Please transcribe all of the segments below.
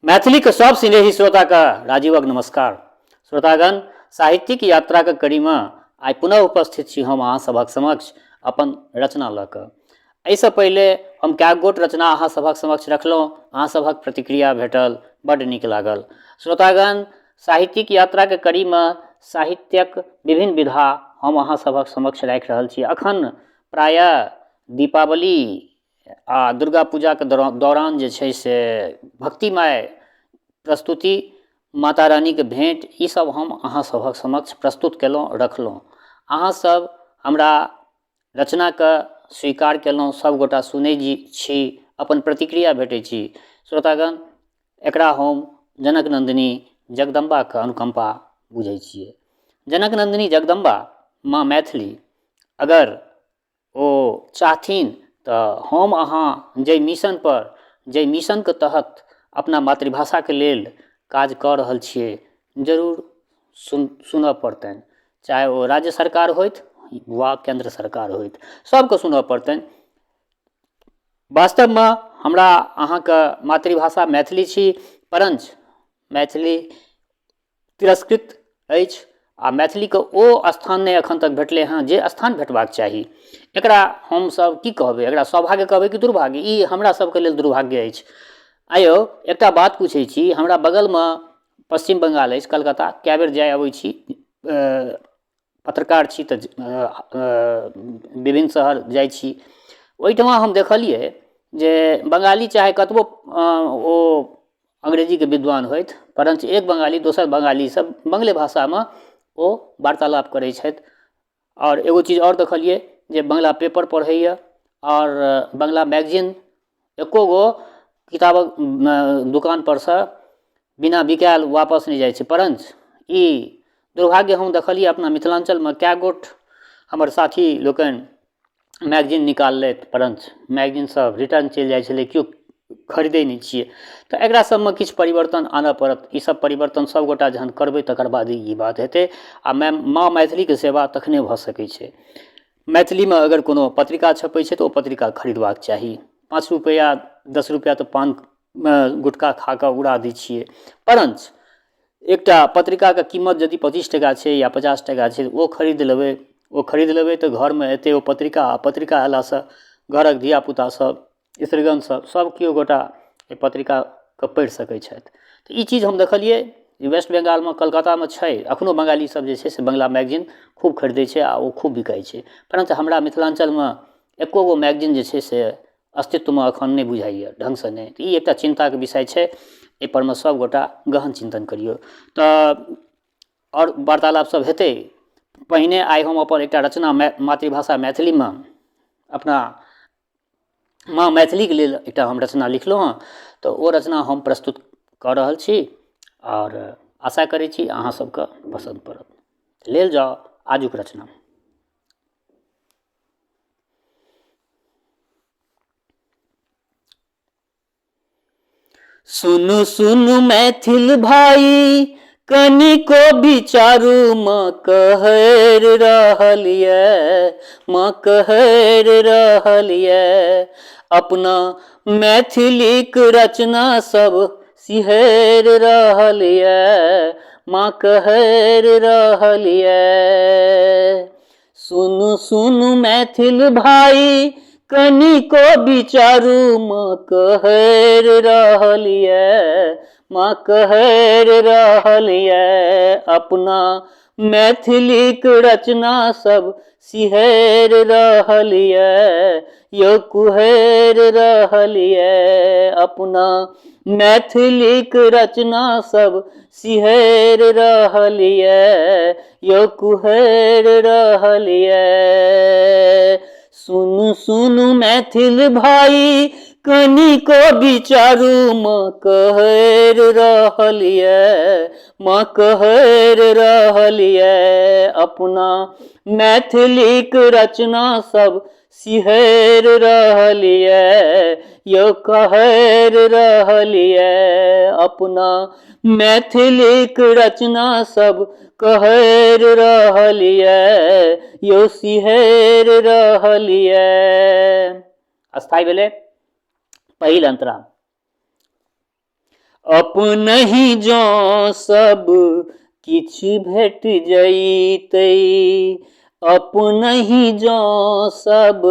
मैथिलीके सब स्नेही श्रोताके राजीवक नमस्कार। श्रोतागण, साहित्यिक यात्राके कड़ीमे आइ पुनः उपस्थित छी हम अहाँ सभक समक्ष अपन रचना लऽ कऽ। एहिसँ पहिले हम कए गोट रचना अहाँ सभक समक्ष रखलहुँ, अहाँ सभक प्रतिक्रिया भेटल, बड्ड नीक लागल। श्रोतागण, साहित्यिक यात्राके कड़ीमे साहित्यक विभिन्न विधा हम अहाँ सभक समक्ष राखि रहल छी। अखन प्रायः दीपावली आ दुर्गा पूजाके दौरान जे छै से भक्तिमय प्रस्तुति, माता रानीके भेँट, ईसब हम अहाँ सभक समक्ष प्रस्तुत केलहुँ, रखलहुँ। अहाँसब हमरा रचनाके स्वीकार केलहुँ, सबगोटा सुनै छी, अपन प्रतिक्रिया भेटै छी। श्रोतागण, एकरा हम जनक नन्दिनी जगदम्बाके अनुकम्पा बुझै छियै। जनक नन्दिनी जगदम्बा माँ मैथिली अगर ओ चाहथिन तऽ हम अहाँ जाहि मिशनपर, जाहि मिशनके तहत अपना मातृभाषाके लेल काज कऽ रहल छियै, जरूर सुनऽ पड़तनि। चाहे ओ राज्य सरकार होथि वा केन्द्र सरकार होथि, सबके सुनऽ पड़तनि। वास्तवमे हमरा अहाँके मातृभाषा मैथिली छी, परञ्च मैथिली तिरस्कृत अछि आ मैथिलीके ओ स्थान नहि एखन तक भेटलै हँ जे स्थान भेटबाक चाही। एकरा हमसब की कहबै? एकरा सौभाग्य कहबै कि दुर्भाग्य? ई हमरा सबके लेल दुर्भाग्य अछि। आइयौ एकटा बात पूछै छी, हमरा बगलमे पश्चिम बङ्गाल अछि, कलकत्ता, कए बेर जाइ अबै छी, पत्रकार छी तऽ विभिन्न शहर जाइ छी। ओहिठमा हम देखलियै जे बङ्गाली चाहे कतबो ओ अंग्रेजीके विद्वान होथि, परञ्च एक बङ्गाली दोसर बङ्गालीसँ बङ्गले भाषामे ओ वार्तालाप करै छथि। आओर एगो चीज आओर देखलियै जे बङ्गला पेपर पढ़ैए आओर बङ्गला मैगजीन, एको गो किताबक दोकानपरसँ बिना बिकायल वापस नहि जाइ छै। परञ्च ई दुर्भाग्य हम देखलियै अपना मिथिलाञ्चलमे कए गोट हमर साथी लोकनि मैगजीन निकाललथि, परञ्च मैगजीन सब रिटर्न चलि जाइ छलै, केओ खरीदै नहि छियै। तऽ एकरा सबमे किछु परिवर्तन आनऽ पड़त। ई सब परिवर्तन सबगोटा जहन करबै तकर बाद ई बात हेतै आ माँ मैथिलीके सेवा तखने भऽ सकै छै। मैथिलीमे अगर कोनो पत्रिका छपै छै तऽ ओ पत्रिका खरीदबाक चाही। 5 रुपैआ 10 रुपैआ तऽ पान गुटखा खा कऽ उड़ा दै छियै, परञ्च एकटा पत्रिकाके कीमत यदि 25 टाका छै या 50 टाका छै, ओ खरीद लेबै। ओ खरीद लेबै तऽ घरमे एतै ओ पत्रिका, आ पत्रिका अयलासँ घरक धियापुता सब, स्त्रीगण सब, सब केओ गोटा एहि पत्रिकाके पढ़ि सकै छथि। तऽ ई चीज हम देखलियै जे वेस्ट बंगालमे, कलकत्तामे छै, एखनो बंगाली सब जे छै से बंगला मैगजीन खूब खरीदै छै आ ओ खूब बिकाइ छै। परन्तु हमरा मिथिलाञ्चलमे एको गो मैगजीन जे छै से अस्तित्वमे एखन नहि बुझाइए ढङ्गसँ नहि। तऽ ई एकटा चिन्ताके विषय छै, एहिपर मे सबगोटा गहन चिन्तन करियौ। तऽ आओर वार्तालाप सब हेतै। पहिने आइ हम अपन एकटा रचना मातृभाषा मैथिलीमे अपना माँ मैथिलीके लेल एकटा हम रचना लिखलहुँ हँ, तऽ ओ रचना हम प्रस्तुत कऽ रहल छी आओर आशा करै छी अहाँ सबके पसन्द पड़त। लेल जाउ आजुक रचना। सुनु सुनु मैथिल भाई, कनिको विचारू, माँ कहर रहल ये, माँ कहर रहल ये, अपना मैथिलीक रचना सब सिहैर रहल ये, माँ कहर रहल ये। सुनु सुनु मैथिल भाई, कनिको विचारू, माँ कहर रहल ये, माँ कहर रहल ये, अपना मैथिलीक रचना सब सिहैर रहल ये, यौ कुहैर रहल ये, अपना मैथिलीक रचना सब सिहैर रहल ये, यौ कुहैर रहल ये। सुनु सुनु मैथिल भाई, कनिको विचारू, माँ कहर रहल ये, माँ कहर रहल ये, अपना मैथिलीक रचना सब सिहैर रहल ये, यौ कहर रहल ये, अपना मैथिलीक रचना सब कहर रहल ये, यौ सिहैर रहल ये। अस्थायी भेलै पहिल अंतरा। अपनहि जँ सब किछु भेट जइतै, अपनहि जँ सब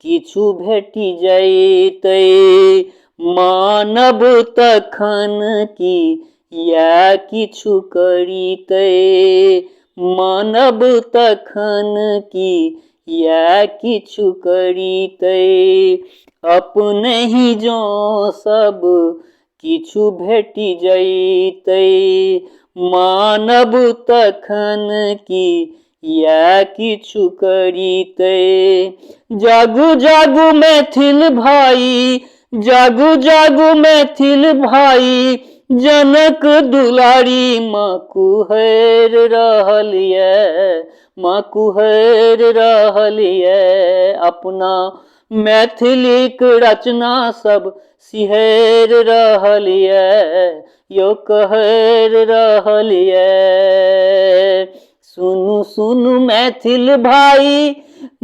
किछु भेटि जइतै, मानव तखन की इएह किछु करितै, मानव तखन की इएह किछु करितै। अपनहि जँ सब किछु भेटि जइतै, मानव तखन की इएह किछु करितै। जागू जागू मैथिल भाइ, जागू जागू मैथिल भाइ, जनक दुलारी माँ कुहरि रहल यऽ, माँ कुहरि रहल यऽ। अपना मैथिलीक रचना सब सिहरि रहल यऽ, यौ कहरि रहल यऽ। सुनू सुनू मैथिल भाइ,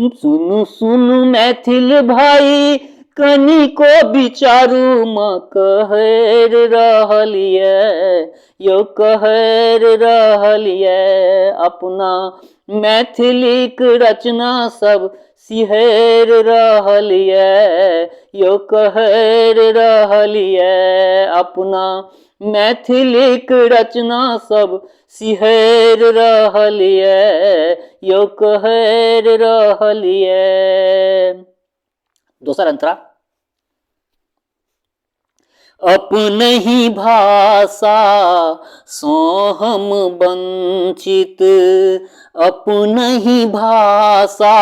सुनू सुनू मैथिल भाइ, कनिको विचारू माँ कहरि रहल यऽ, यौ कहरि रहल यऽ। अपना मैथिलीक रचना सब सिहरि रहल यऽ, यौ कहरि रहल यऽ। अपना मैथिलीक रचना सब सिहरि रहल यऽ, यौ कहरि रहल यऽ। दोसर अंतरा। अपनहि भाषा सँ हम वंचित, अपनहि भाषा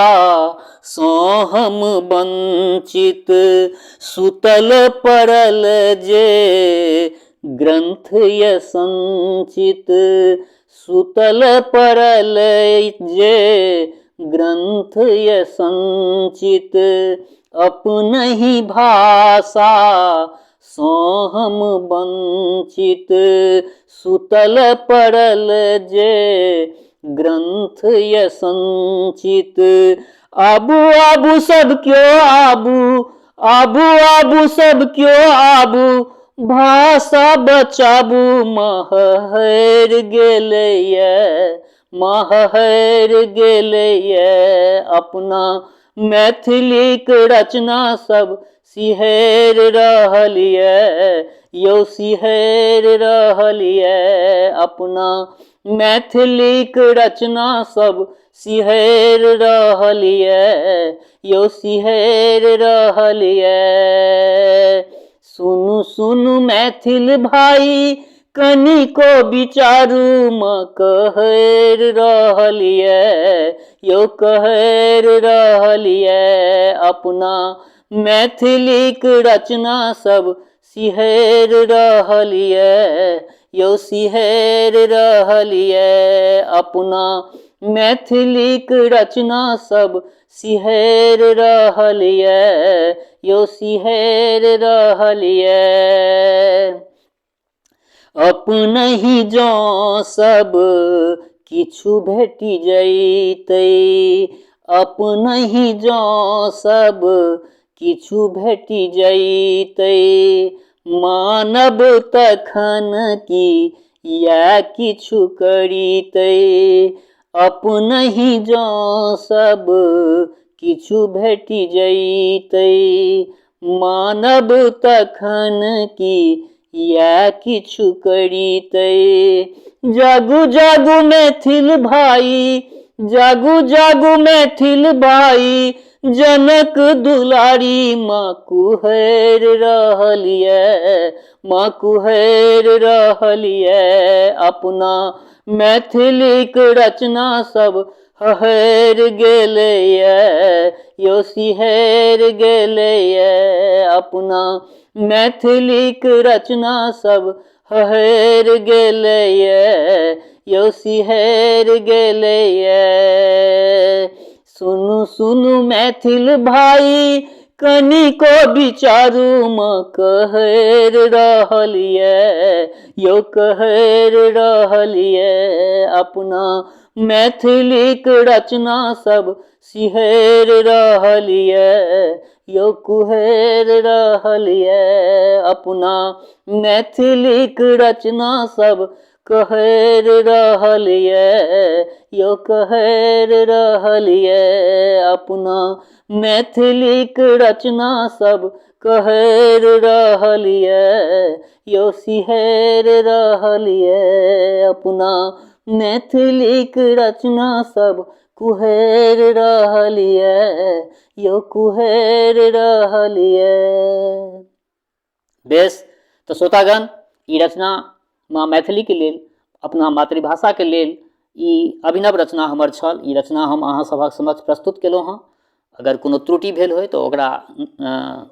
सँ हम वंचित, सुतल पड़ल जे ग्रंथ य संचित, सुतल पड़ल जे ग्रंथ य संचित, अपनहि भाषा सँ हम वंचित, सुतल पड़ल जे ग्रंथ य संचित। आबू आबू सब क्यो आबू, आबू आबू सब क्यो आबू, भाषा बचाबू। महरि गेलैए, महरि गेलैए। अपना मैथिलीक रचना सब सिहरि रहल यऽ, यौ सिहरि रहल यऽ। अपना मैथिलीक रचना सब सिहरि रहल यऽ, यौ सिहरि रहल यऽ। सुनू सुनू मैथिल भाइ, कनिको विचारू माँ कहरि रहल यऽ, यौ कहरि रहल यऽ। अपना मैथिलीक रचना सब सिहरि रहल यऽ, यौ सिहरि रहल यऽ। अपना मैथिलीक रचना सब सिहरि रहल यऽ, यौ सिहरि रहल यऽ। अपनहि जँ सब किछु भेटि जइतै, अपनहि जँ सब किछु भेटि जइतै, मानव तखन की इएह किछु करितै। अपनहि जँ सब किछु भेटि जइतै, मानव तखन की इएह किछु करितै। जागू जागू मैथिल भाइ, जागू जागू मैथिल भाइ, जनक दुलारी माँ कुहरि रहल यऽ, माँ कुहरि रहल यऽ। अपना मैथिलीक रचना सब हहरि गेलैए, यौ सिहरि गेलैए। अपना मैथिलीक रचना सब हहरि गेलैए, यौ सिहरि गेलैए। सुनू सुनू मैथिल भाइ, कनिको विचारू माँ कहरि रहल यऽ, यौ कहरि रहल यऽ। अपना मैथिलीक रचना सब सिहरि रहल यऽ, यौ कुहरि रहल यऽ अपना मैथिलीक रचना सब कहरि रहल यऽ यौ कहरि रहल यऽ अपना मैथिलीक रचना सब कहरि रहल यऽ यौ सिहरि रहल यऽ अपना मैथिलीक रचना सब कुहरि रहल यऽ यौ कुहरि रहल यऽ। बेस तऽ श्रोतागण, ई रचना माँ मैथिलीके लेल, अपना मातृभाषाके लेल ई अभिनव रचना हमर छल। ई रचना हम अहाँ सभक समक्ष प्रस्तुत केलहुँ हँ। अगर कोनो त्रुटि भेल होइ तऽ ओकरा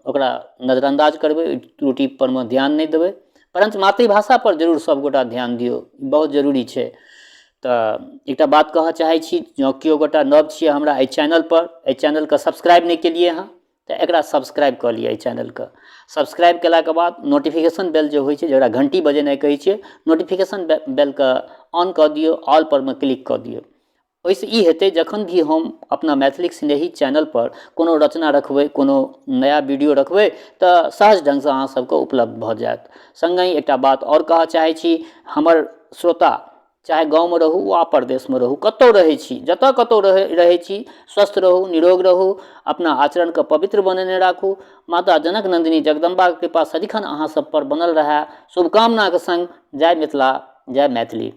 ओकरा नजरअन्दाज करबै, ओहि त्रुटिपर मे ध्यान नहि देबै, परञ्च मातृभाषापर जरूर सभगोटा ध्यान दियौ, बहुत जरूरी छै। तऽ एकटा बात कहऽ चाहै छी, जँ केओ गोटा नव छियै हमरा एहि चैनलपर, एहि चैनलके सब्सक्राइब नहि केलियै हँ तऽ एकरा सब्सक्राइब कऽ लिअ। एहि चैनलके सब्सक्राइब केलाके बाद नोटिफिकेशन बेल जे होइ छै, जकरा घण्टी बजेनाइ कहै छियै, नोटिफिकेशन बेलके ऑन कऽ दियौ, ऑल परमे क्लिक कऽ दियौ। ओहिसँ ई हेतै, जखन भी हम अपना मैथिलीक स्नेही चैनलपर कोनो रचना रखबै, कोनो नया वीडियो रखबै, तऽ सहज ढङ्गसँ अहाँ सबके उपलब्ध भऽ जायत। सङ्गहि एकटा बात आओर कहऽ चाहै छी, हमर श्रोता चाहे गाँवमे रहू वा परदेशमे रहू, कतहु रहै छी, जतऽ कतहु रहै रहै छी, स्वस्थ रहू, निरोग रहू, अपना आचरणके पवित्र बनेने राखू। माता जनक नन्दिनी जगदम्बाके कृपा सदिखन अहाँ सबपर बनल रहए, शुभकामनाके सङ्ग जय मिथिला, जय मैथिली।